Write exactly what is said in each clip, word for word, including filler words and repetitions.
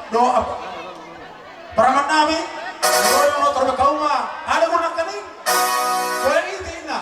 Do apa? Paraman nami, do do do terbe kauma, ada guna kani. Kue ini tina.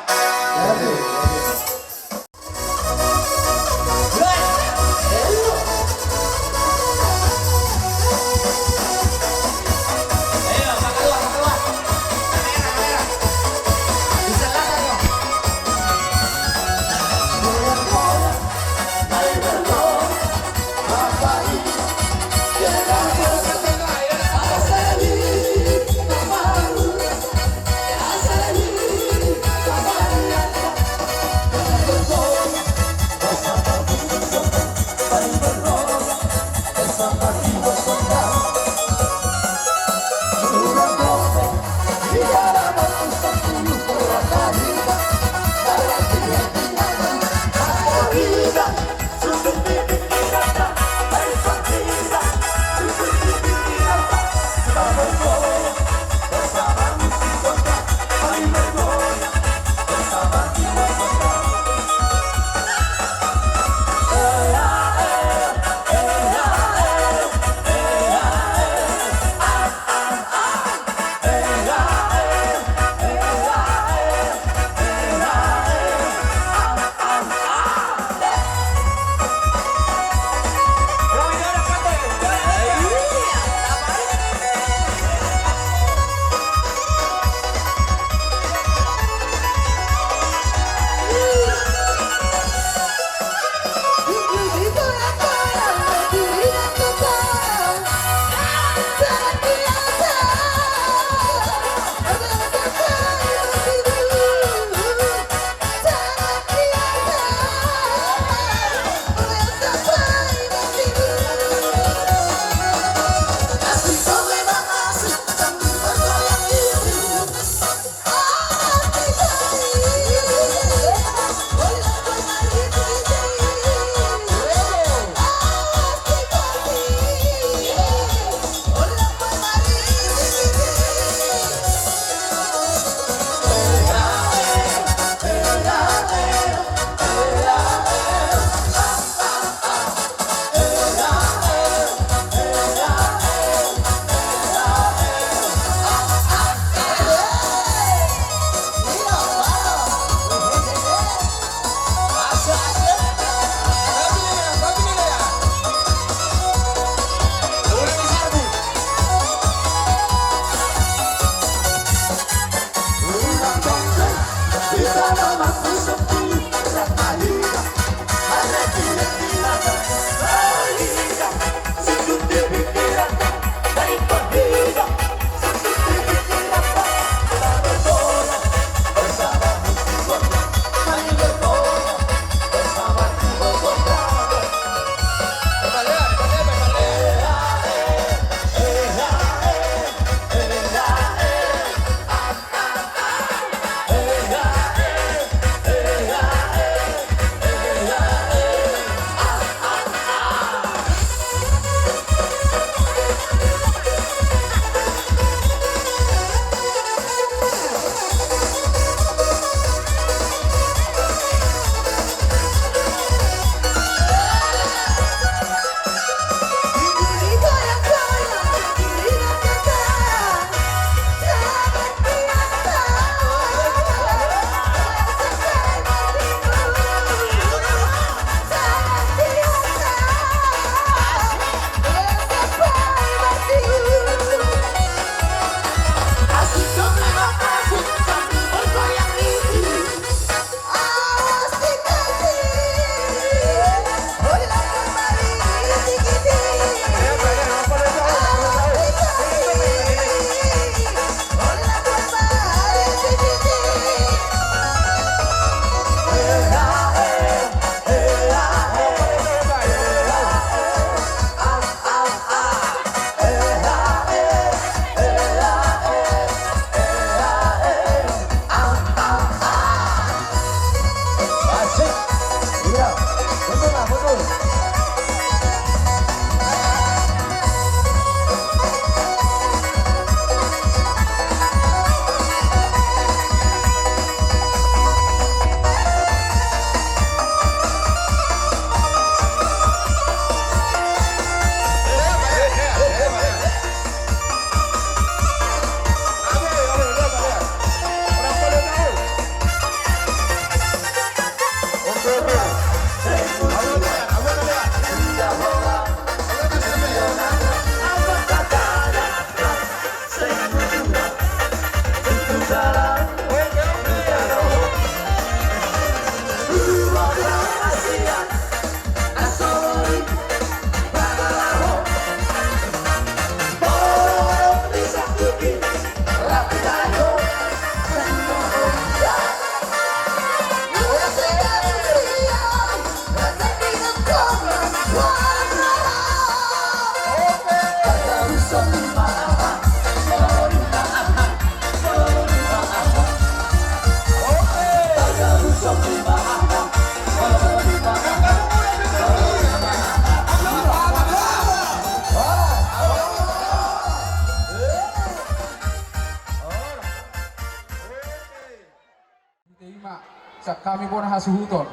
Sian hami bona hasuhuton,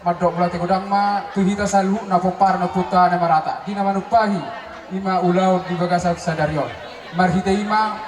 mandok mauliate godang ma tu hita saluhutna pomparan ni ompunta na marata, di na manumpahi i ma ulaon di bagasan sadari on. Marhite i ma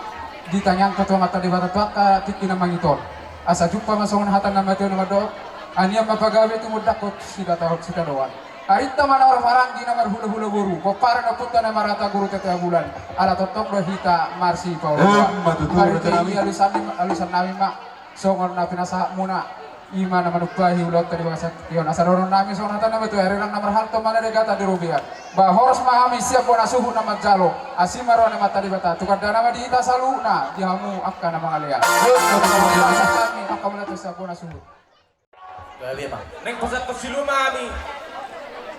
ditangiangkon tu Amanta Debata tu angka tingki na mangihut on, asa jumpa ma songon hata ni na mate on na mandok: Anian ma pagabe tumundalhon sihatahon sitadoan. Arinta ma na marhahamaranggi na marhulahula boru, pomparan ni ompunta na marata Guru Tete Abulan, ala tongtong do hita marsipaoloan. Emma tutu. Marhite i alusan, alusannami ma songon na pinasahatmuna, i ma na manumpahi ulaonta di bagasan tingki on. Asa dohononnami songon hata ni na mate on: Arirang na marhalto ma na denggan di robean. Ba horas ma hami sian bona suhut na manjalo, asi ma roha ni Amanta Debata, tu tondina ma di hita saluhutna, di hamu angka na mangalean. Emma tutu. Hami angka mauliate sian bona suhut. Gabe ma. Naeng pasahathon silua ma hami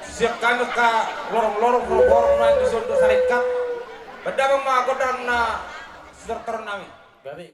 sian hami angka lorong-lorong, horong-horong na di son do salengkap. Pandamang ma gondang na sitortoronnami. Gabe.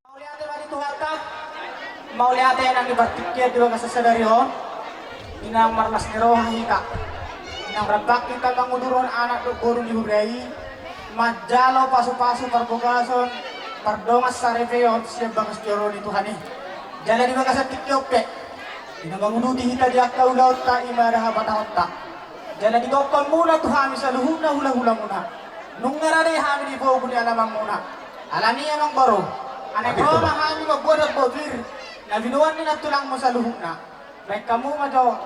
Mauliate ma di Tuhanta, mauliate nang di partingkian di bagasan sadari on, di na marlas ni roha hita, di na rap hita mangudurhon anak dohot boru ni huria i, manjalo pasupasu parbagason, pardongan saripeon sian bagas joro ni Tuhan i. Jala di bagasan tingki on pe, di na manguduti hita di angka ulaonta, i ma di hapatahonta. Jala digokhonmuna tu hami saluhutna hulahulamuna. Nunga rade hami di pogu ni alamanmuna. Alani i amangboru, naeng ro ma hami mamboan harbopir na binoan ni nantulangmu saluhutna. Baen hamu ma jo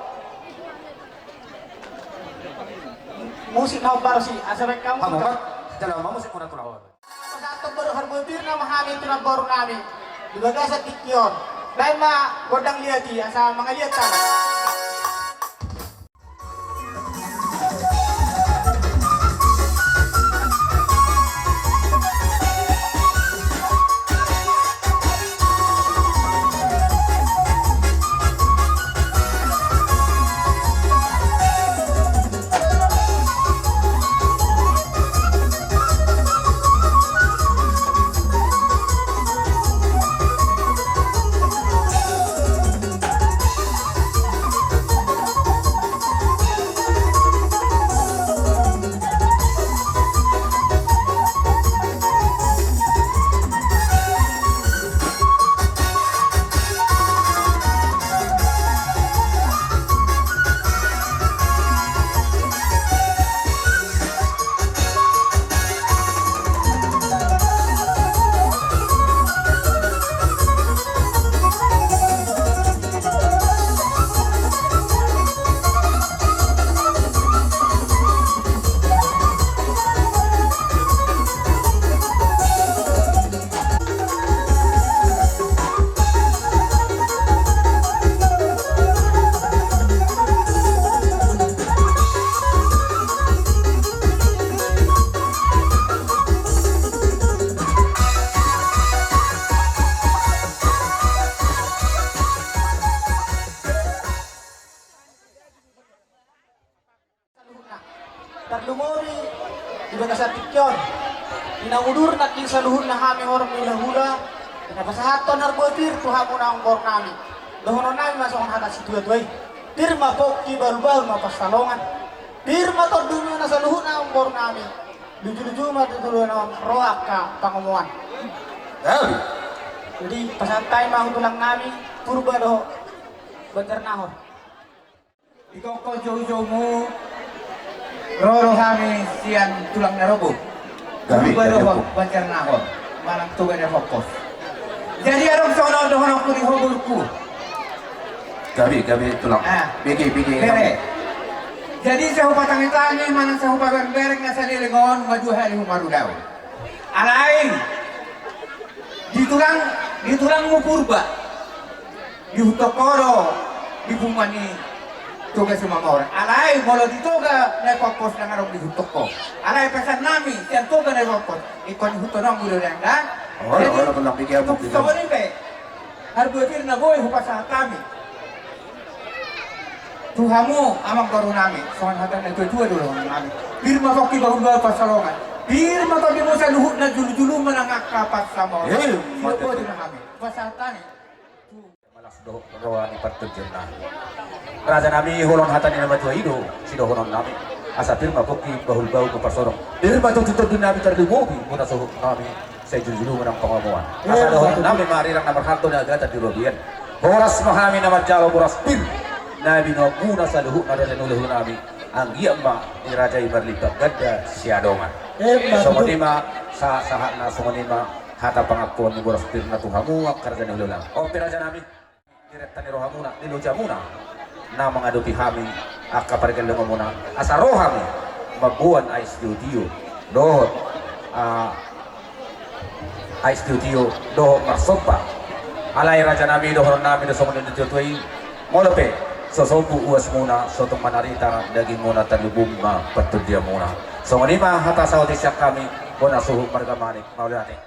musik na hombar i, asa baen hamu. Hamu ma, jala ma musik muna tulang on. Pasahathon boru harbopirna ma hami tu namborunami di bagasan tingki on. Baen ma gondang liat i asa mangaliat hami. Saluhutna. Tarlumobi di bagasan tingki on, di na udur nangkin saluhutna hami horong ni hulahula, di na pasahathon harbopir tu hamu namborunami. Dohononnami ma songon hata situatua i: Pir ma pongki, bahulbahul ma pansalongan. Pir ma tondimuna saluhutna namborunami. Lujuluju ma tu joloan on ro angka pangomoan. Jadi pasahat hami ma tu tulangnami Purba dohot Banjarnahor. Digokhon joujoumu, ro do hami sian tulang na robo. Gabe, Purba dohot Banjarnahor. Manang Toga Nai Pompos. Jadi adong songon on dohononku di ho boruku. Gabe, gabe tulang. Ah. Bege, bege. Bere. Jadi sai hupatangi-tangi manang sai hupabereng-bereng na saleleng on, nunga dua hali humarulaon. Alai di tulang, di tulangmu Purba. Diihuthon ho do di punguan ni Toga Simamora. Alai molo di Toga Nai Pompos ndang adong diihuthon ho. Alai pesan nami sian Toga Nai Pompos, ingkon ihuthononmu do dang da. Jadi tung songon i pe, harbue pir na boi hupasahat hami tu hamu amangboru nami, songon hata ni natuatua do dohonon nami. Pir ma pongki bahulbahul pansalongan. Pir ma tondimu saluhutna, julujulu ma nang angka pansamotan. Ima tutu. Hupasahat hami. Hupasahat hami. Malas dohot roha ni partondionna. Raja nami, holong hata ni na matua i do sidohonon nami. Asa pir ma pongki bahulbahul pansalongan. Pir ma tonditondion nami tarlumobi muna suhut nami. Sai julujulu ma nang pangomoan. Asa dohonon nami ma, arirang na marhalto na gata di robean. Horas ma hami na manjalo boras pir na binoan muna saluhutna raja ni hulahula nami. Anggiat ma di raja i marlipat ganda siadongan. Songon i ma sahatsahatna, songon i ma hata pangampuon ni boras pir na tu hamu angka raja ni hulahula. On pe raja nami, diretta ni rohamuna, ni lojamuna na mangadopi hami angka pargellengmuna, asa ro hami mamboan aek sitiotio dohot, ah, aek sitiotio dohot marsomba. Alai raja nami, dohonon nami do songon na nidok ni natuatua i. Molo pe so sombu uasmuna, so tung manarita dagingmuna, tarlumobi ma partondiamuna. Songon i ma hata saotik sian hami, bona suhut marga Manik, mauliate.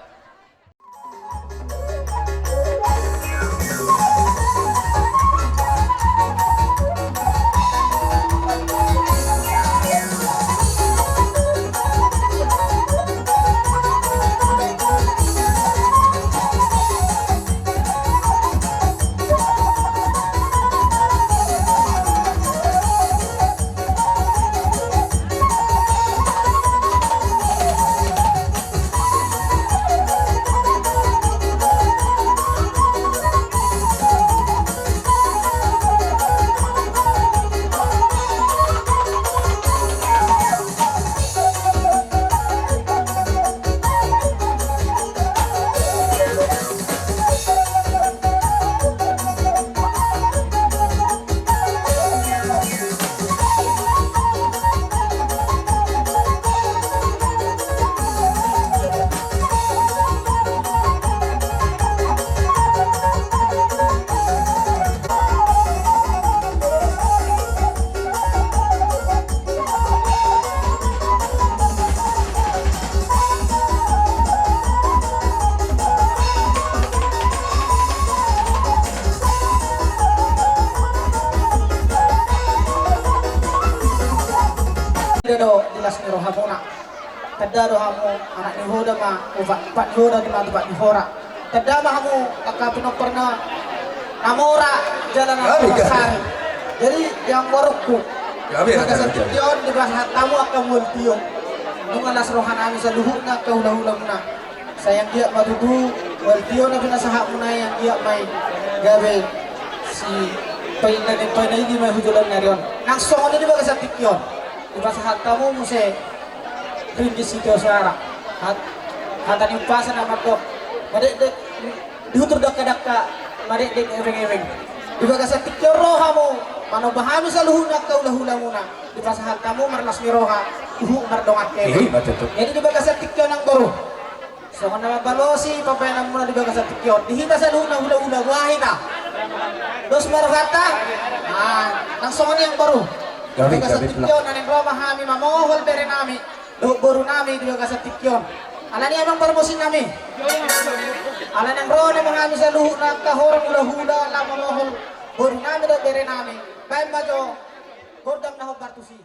Tanda do di las ni rohamuna. Tanda do hamu anak ni Hoda ma, opat, opat ni Hoda ma tu opat ni Hora. Tanda ma hamu angka pinompar na mora jala na marsari. Jadi di amangborungku, di bagasan tingki on dipasahat hamu angka mual tio. Nunga las roha nami saluhutna angka hulahulamuna. Sai anggiat ma tutu mual tio na pinasahatmuna i, anggiat ma i gabe sipainna ni paina i ma hujolom ni ari on. Nang songon i di bagasan tingki on dipasahat hamu muse ringgit sitio soara. Hat-, hata ni umpasa na mandok, madekdek di hutur dangkadangka, madekdek ebengebeng. Di bagasan tingki on ro hamu manomba hami saluhutna angka hulahulamuna. Dipasahat hamu marlas ni roha, huhut mardongan kebeng. Jadi di bagasan tingki on amangboru, songon na mambalosi pambahenanmuna di bagasan tingki on, di hita saluhutna hulahula, boha hita? Dos ma rohanta? Nang songon i amangboru. Di bagasan tingki on naeng ro ma hami mamohol bere nami dohot boru nami di bagasan tingki on. Alani i amang parbosi nami, alani naeng ro nama hami saluhutna angka horong hulahula laho mamohol boru nami dohot bere nami. Baen ma jo gondang na hombar tusi.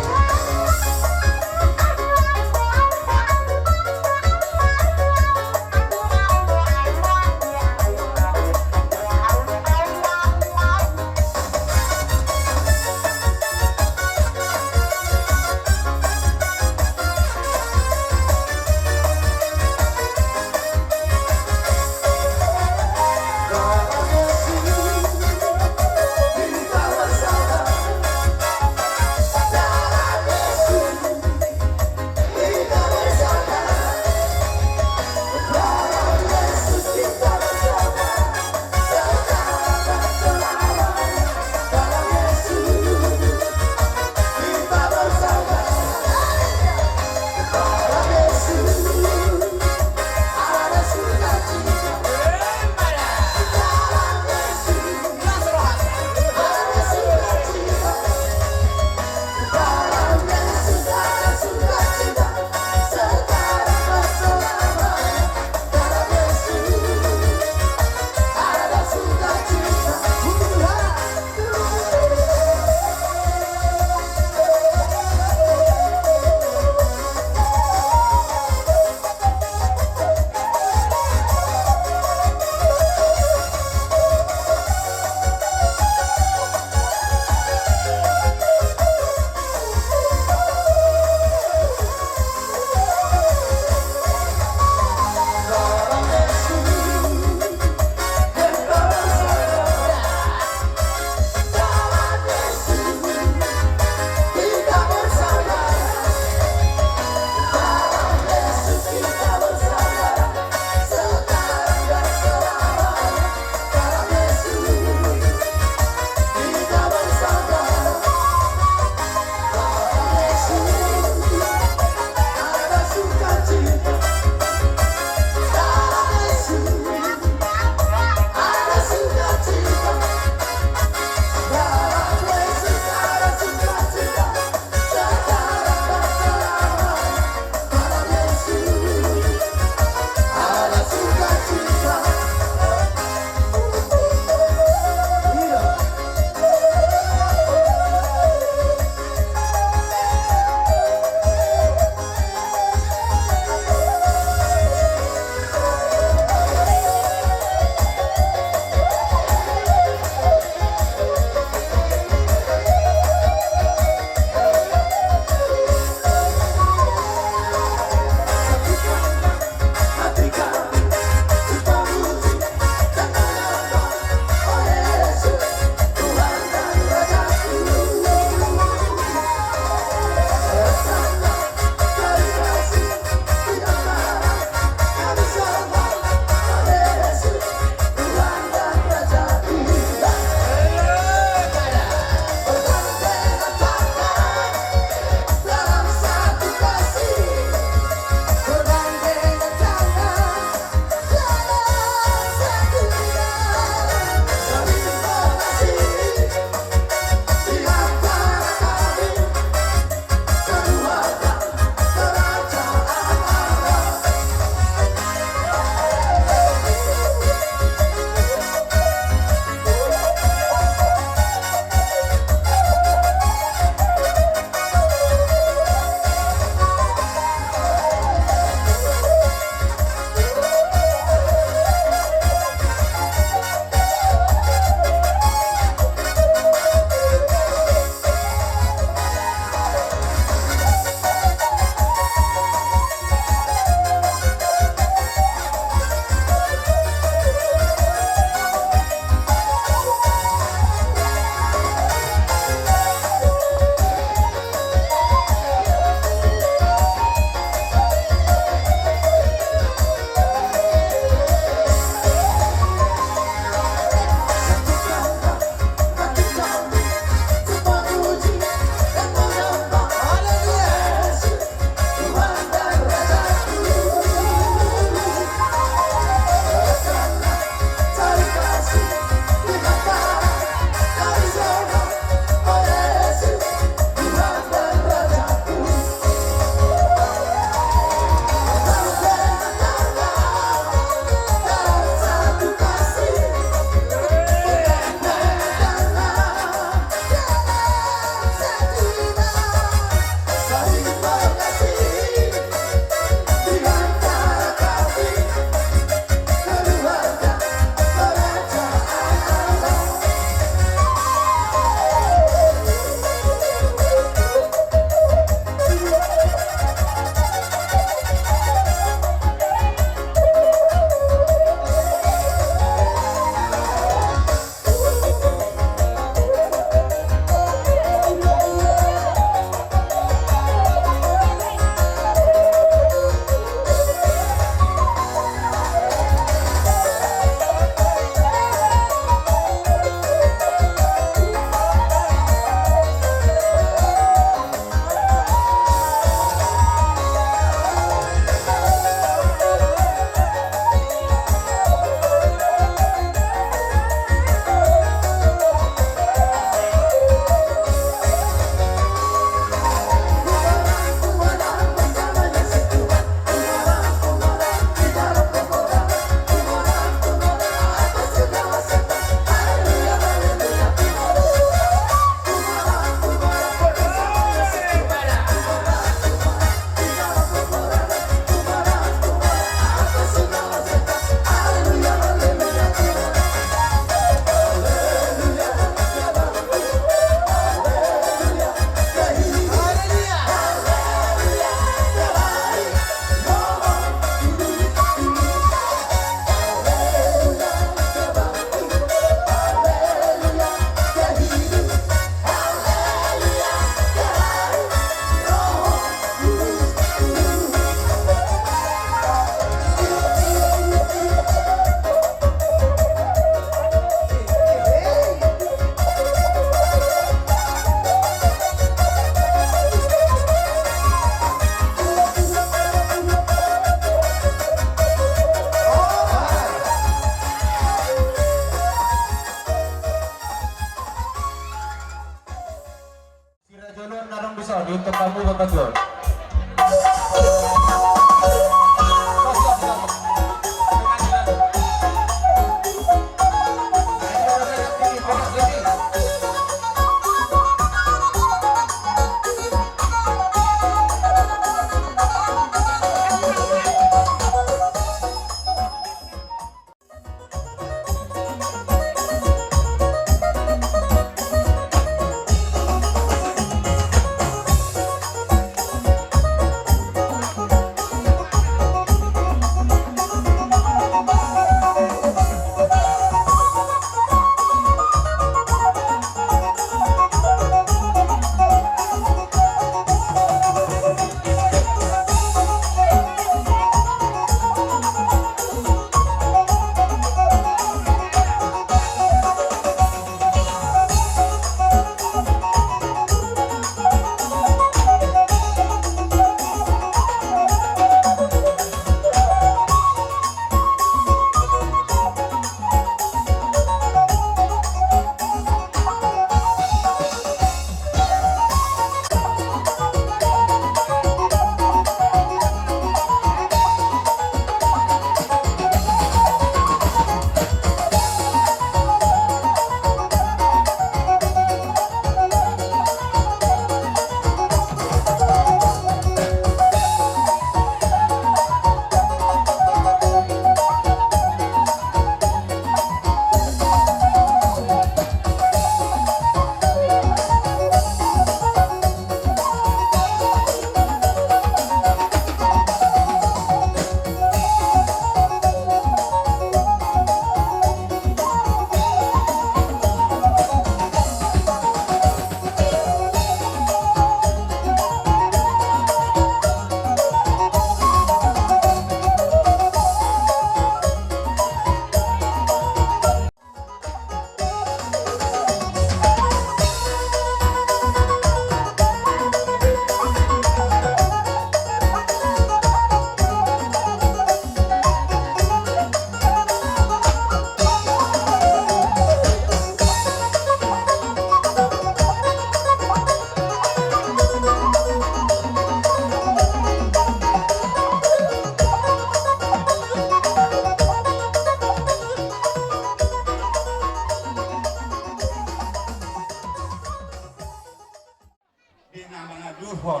Di na mangaluhon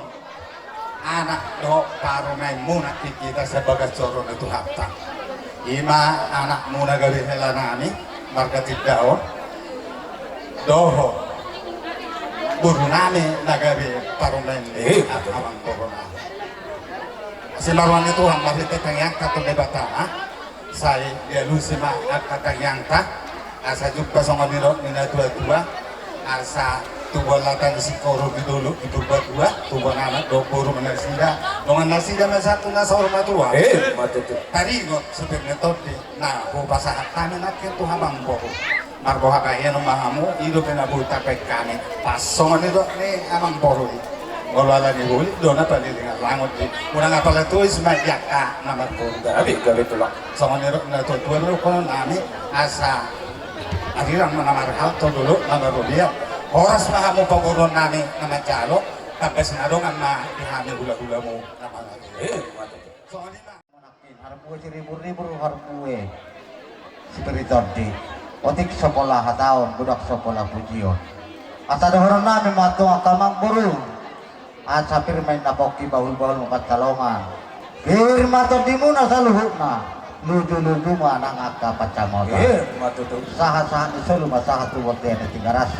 anak dohot parumaenmuna di hita sebagai joro ni Tuhanta. I ma anakmuna gabe hela nami marga Tindaon dohot boru nami na gabe parumaen ni amangboru nami. Asi ma roha ni Tuhan marhite tangiangta tu Debata. Sai dialusi ma angka tangiangta asa jumpa songon nidok ni na tua-tua. Asa tubuan lata ni singkoru di dolok di Purbatua, tubuan anak dohot boru ma nasida, dongan nasida ma sahat tu na saur matua. Eh, ma tutu. Taringot sipir ni tondi na hupasahat hami nangkin tu amangboru. Marboha bahenon ma hamu, i dope na boi tabaen hami. Pas songon nidok ni amangboru i. Molo ala ni holi do na palilingan langot i. Unang apala tois ma i angka na marboru. Gabe, gabe tulang. Songon nidok na tua-tua do dohonon nami asa arirang ma na marhalto, dolok na maroliat. Horas ma hamu pamoruon nami na manjalo. Tamba sinadongan ma di hami hula-hulamu na marhite. Eh, ma tutu. Songon i ma. Monangkin, harbue siribur-ribur harbue sipir ni tondi. Otik so pola hataon, godang so pola pujion. Asa dohonon nami ma tu angka amangboru. Asa pir ma inna pongki, bahul-bahul ma pansalongan. Pir ma tondimuna saluhutna. Luju-luju ma nang angka pansamotan. Eh, ma tutu. Sahat-sahat ni solu ma sahat tu bontean ni Tigaras.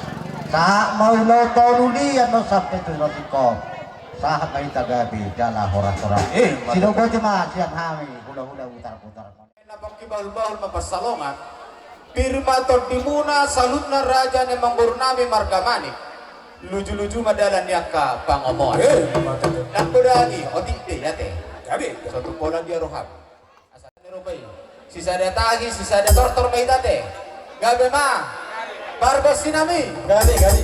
Sahat ma ulaon taon ulian on sampe tu na singkop. Sahat ma hita gabe jala horas-horas. Eh, ma tutu. Sidok boti ma sian hami hula-hula Butar-butar. Na pongki, bahul-bahul ma pansalongan. Pir ma tondimuna saluhutna, raja ni amangboru nami marga Manik. Luju-luju ma dalan ni angka pangomoan. Eh, ma tutu. Nang godang i otik do i ate. Gabe. So tung pola dia roham. Asa ni robai. Sisada tahi, sisada tortor ma hita ate. Gabe ma. Parbassi nami. Gabe, gabe.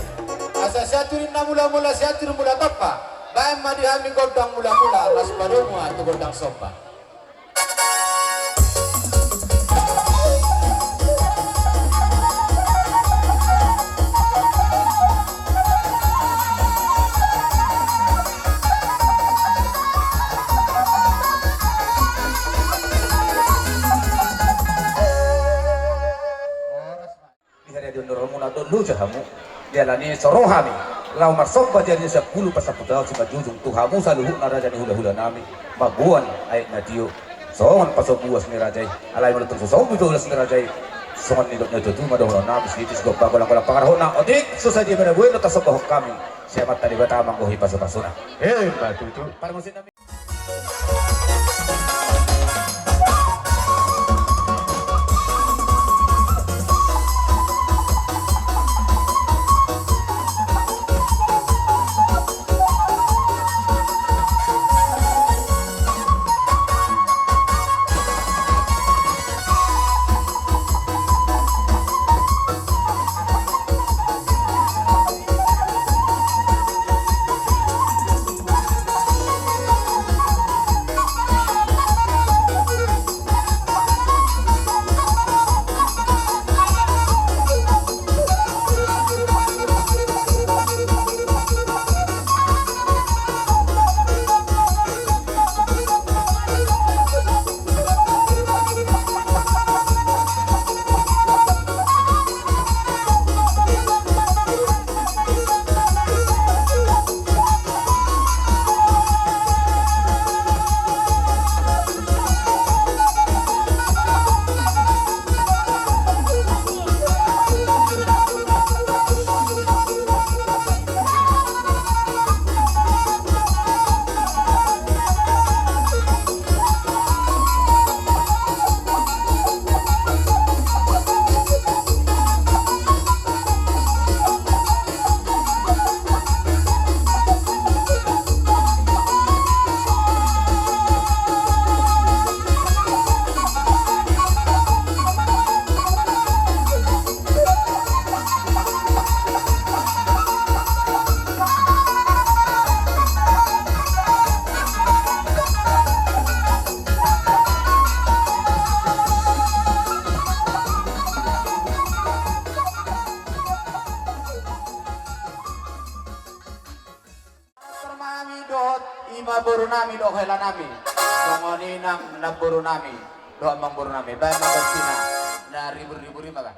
Asa sian turin na mula-mula, sian turin mula tompa. Baen ma di hami gondang mula-mula, las padomu ma tu gondang somba. Loja hamu, dialani so ro hami laho marsomba di ari na siampulu pasampulu taon simanjujung tu hamu saluhutna raja ni hulahulanami, mamboan aek na tio songon pasobuas ni raja i. Alai molo tung so sombu iba ulas ni raja i, songon nidok ni natuatua ma dohononnami, sititi sigompa, golanggolang pangarahutna. Otik so sadia ma na boi tasombahon hami, sai Amanta Debata ma anggo hipasupasuna. Emma tutu. Parmusiknami. Nami dohot i ma boru nami dohot hela nami. Songon i nang namboru nami dohot amangboru nami. Baen ma gantina na ribur-ribur i ma ba.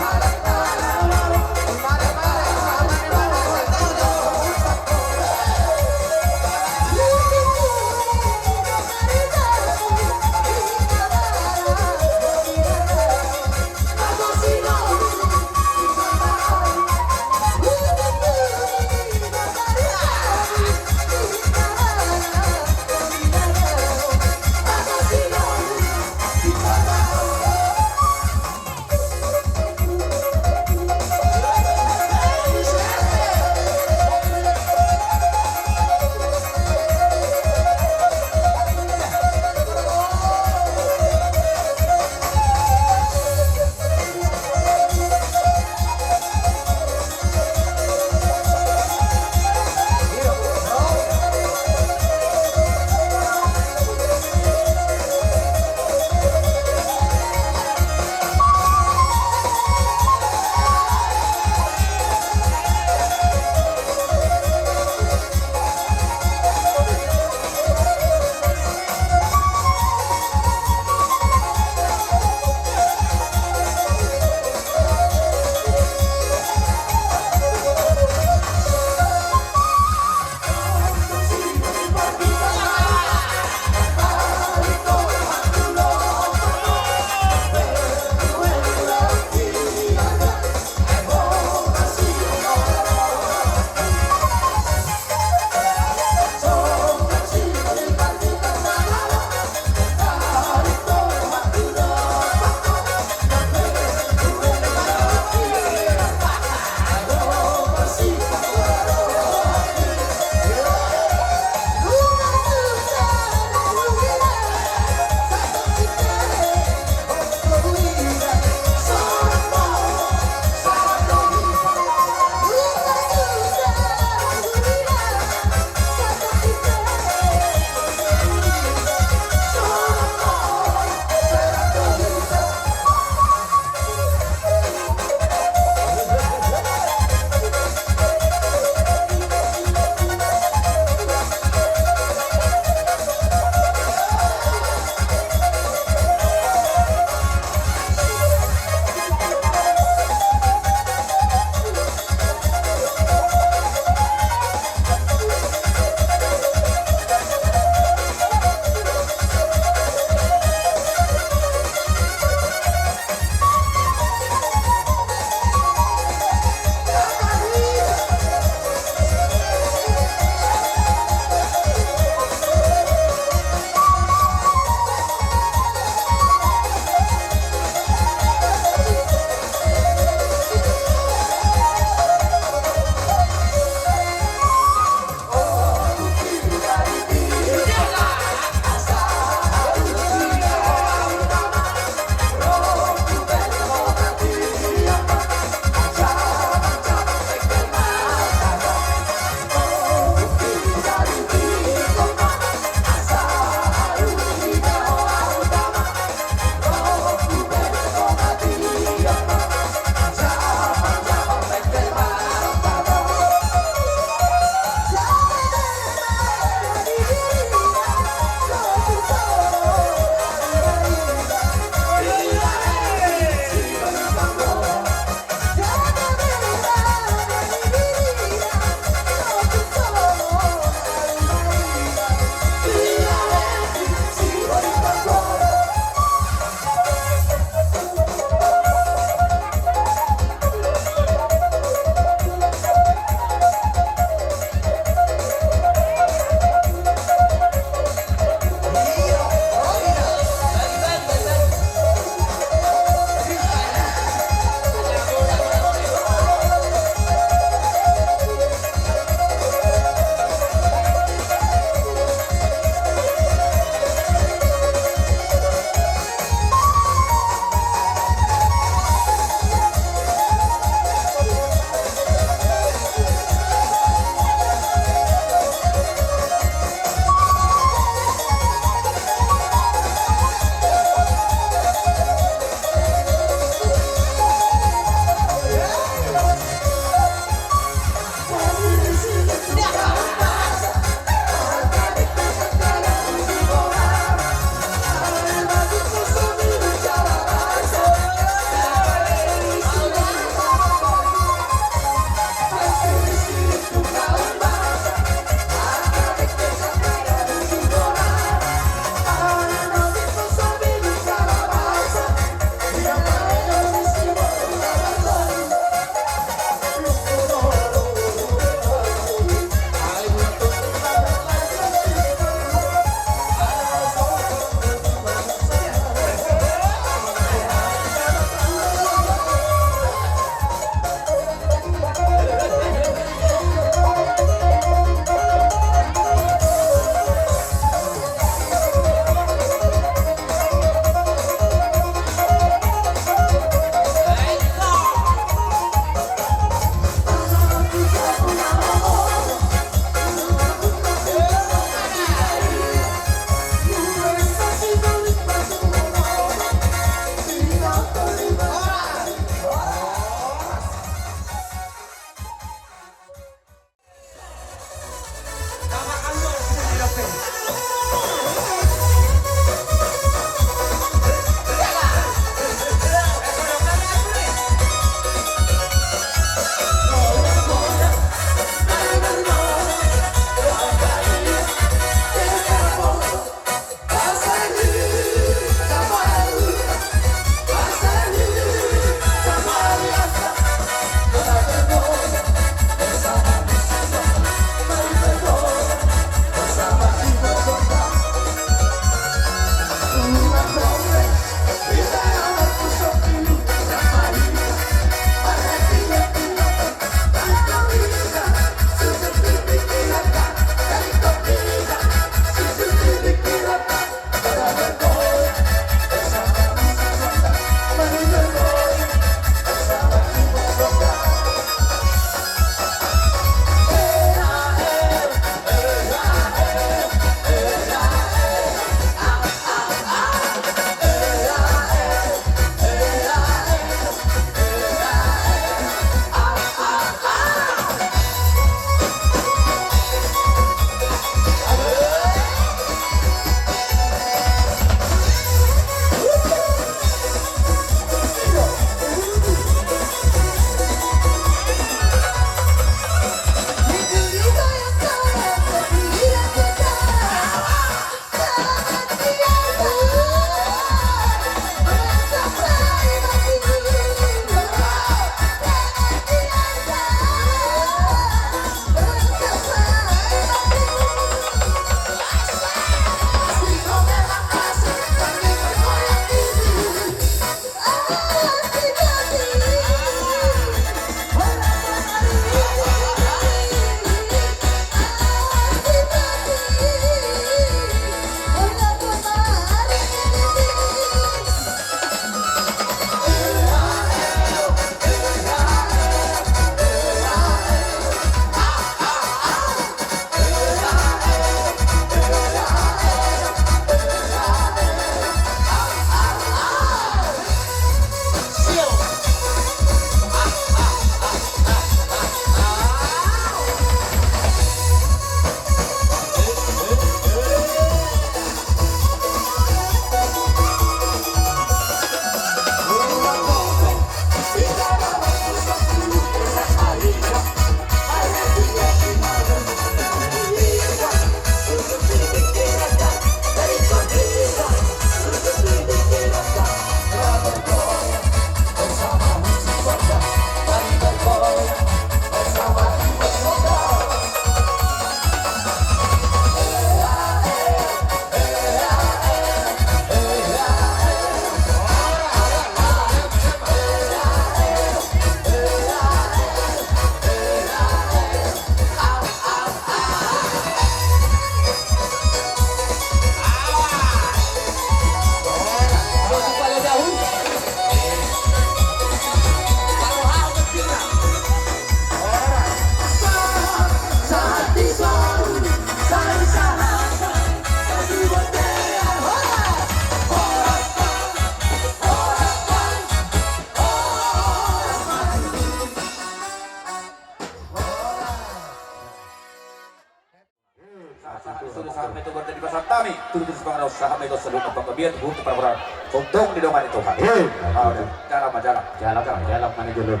Tutu, tutu, sahat ma i tu saluhutna panggabean, tu saluhut parhorasan. Tongtong didongani Tuhan. Hei. Ah, udah. Jalan ma, jalan. Jalan ma, jalan ma na jolo.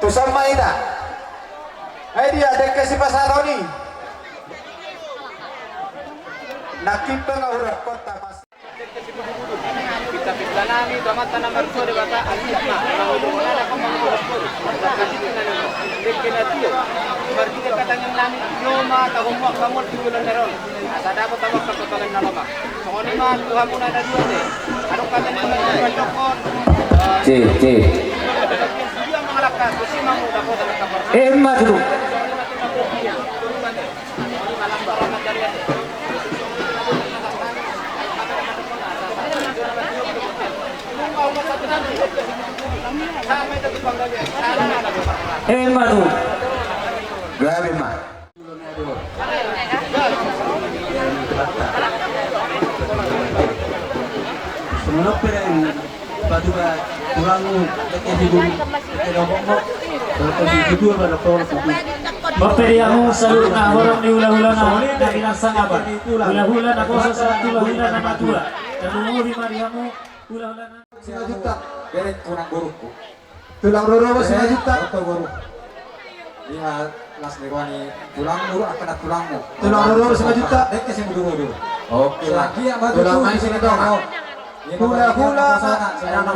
Tuson ma hita. Ai dia dengke sipasahat on i. Nangkin pe nga hurang kota pas. Pintapinta nami tu Amanta na martua Debata, alus ma, mangudurhon anak, mangudurhon boru, marhite na tio, marhite partangiangan nami, tio ma tagomuan hamu tu bulan na ro on. Asa dapot hamu partondion na lomak. Songon i ma tu hamuna na dua te. Adong hata ni na mandokkon. Cek, cek. Dia mangalangka, tusi ma hamu dapotan angka partangiangan. Emma tutu. Emma tutu. Gabe ma. Songon on pe da i, patupa tulangmu, dengke si guru, dengke dohotmu, dengke si guru, dengke si guru. Ope di hamu saluhutna horong ni hulahulana, na di na sangap, hulahula na poso sahat tu hulahula na matua. Tarlumobi ma di hamu hulahulana. Sima juta. Bereng tu na gurungku. Tulang rorobot sima juta. Oto boru. Dia las ni roha ni tulangmu, angka na tulangmu. Tulang rorobot sima juta. Dengke si mudu-mudu. Oke. Tulang main sini dong. Hula-hula na, na, na, na, na,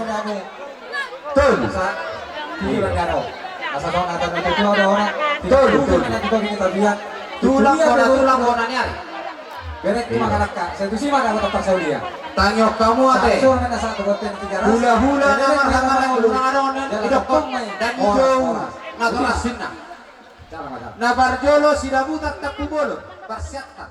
na, na. Tol. Sa-, iya, benar. Asa dong ada betul ada orang. Tol, tol. Tulang kona, tulang kona ni ari. Bereng tu mangalangka, sai tusi ma dapotan parsaulian. Tangiang hamu ate. Hula-hula na marhamaranggi, na adong na didok, dan dijou na toras ninna. Na parjolo sidabutan, tampu bolon parsiantan.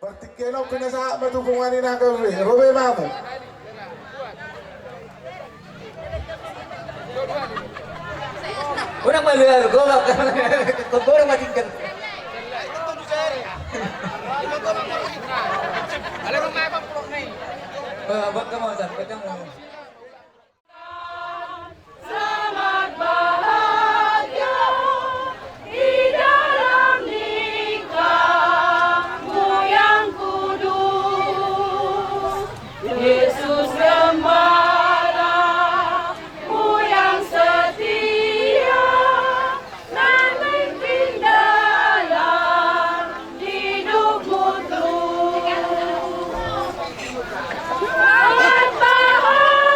Partingkian on pinasahat ma tu punguan i nangkin be, ro be hamu. Unang ma be, golok. Golok ma tinggal. Bangka mau, bangka mau. Selamat bahagia di dalam nikahmu yang kudus. Yesus Gembalamu yang setia, memimpin dalam hidupmu terus. Selamat bahagia.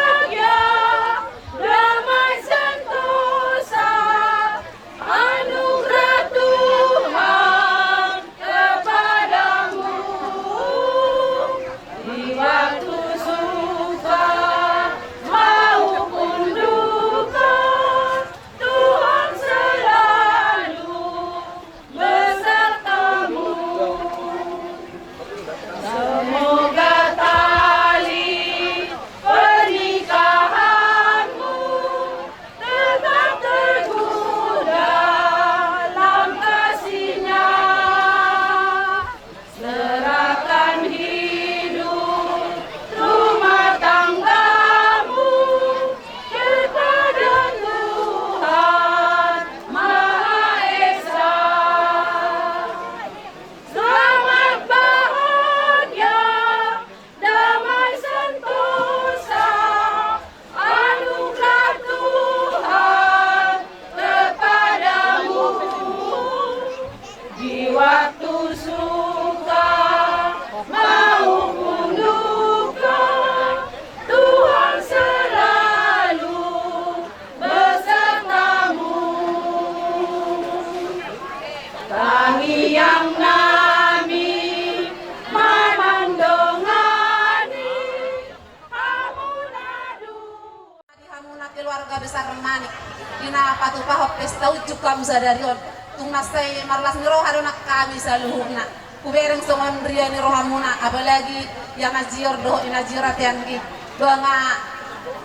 Taujung hamu sadari on. Tung mansai marlas ni roha do nang hami saluhutna. Hubereng songon ria ni rohamuna, apalagi ia Manjior dohot ina Jior ate anggi. Dua nga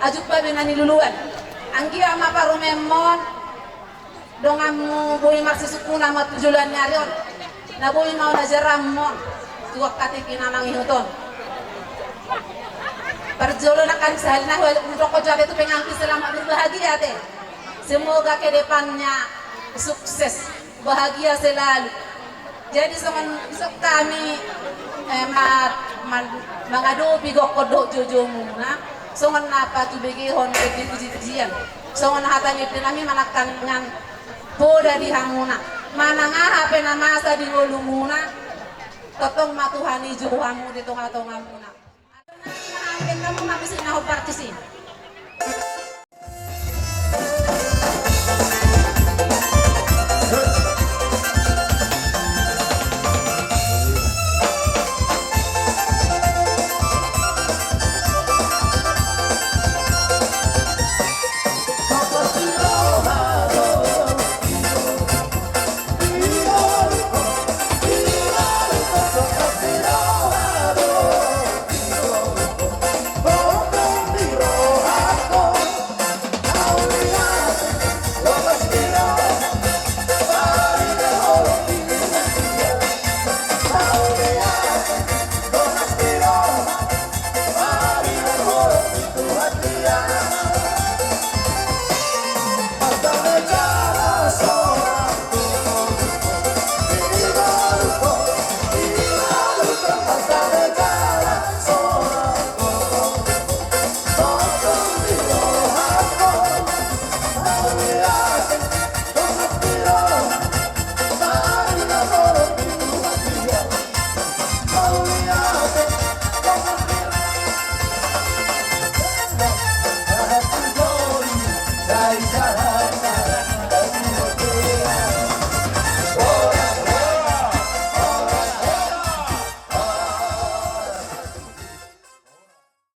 ajumpa be na niluluan. Anggiat ma parumaenmon donganmu boi marsisungkunan ma tu joloan ni ari on. Na boi ma on ajaranmon tu angka tingki na mangihut on. Parjolo nangkin sahali nai hudokkon jo ate tu pengantin selamat berbahagia ate. Semoga ke depannya sukses, bahagia selalu. Jadi songon, songon hami, eh, ma-, ma-, mangadopi gokkon dohot jojomuna, songon na patubegehon di pujipujian. Songon hata ni ende nami manangkan dengan poda di hamuna. Manang aha pe na masa di ngolumuna, tongtong ma Tuhan i jou hamu di tongatongamuna. Adong na hinahan bennami ma tusi na hombar tusi.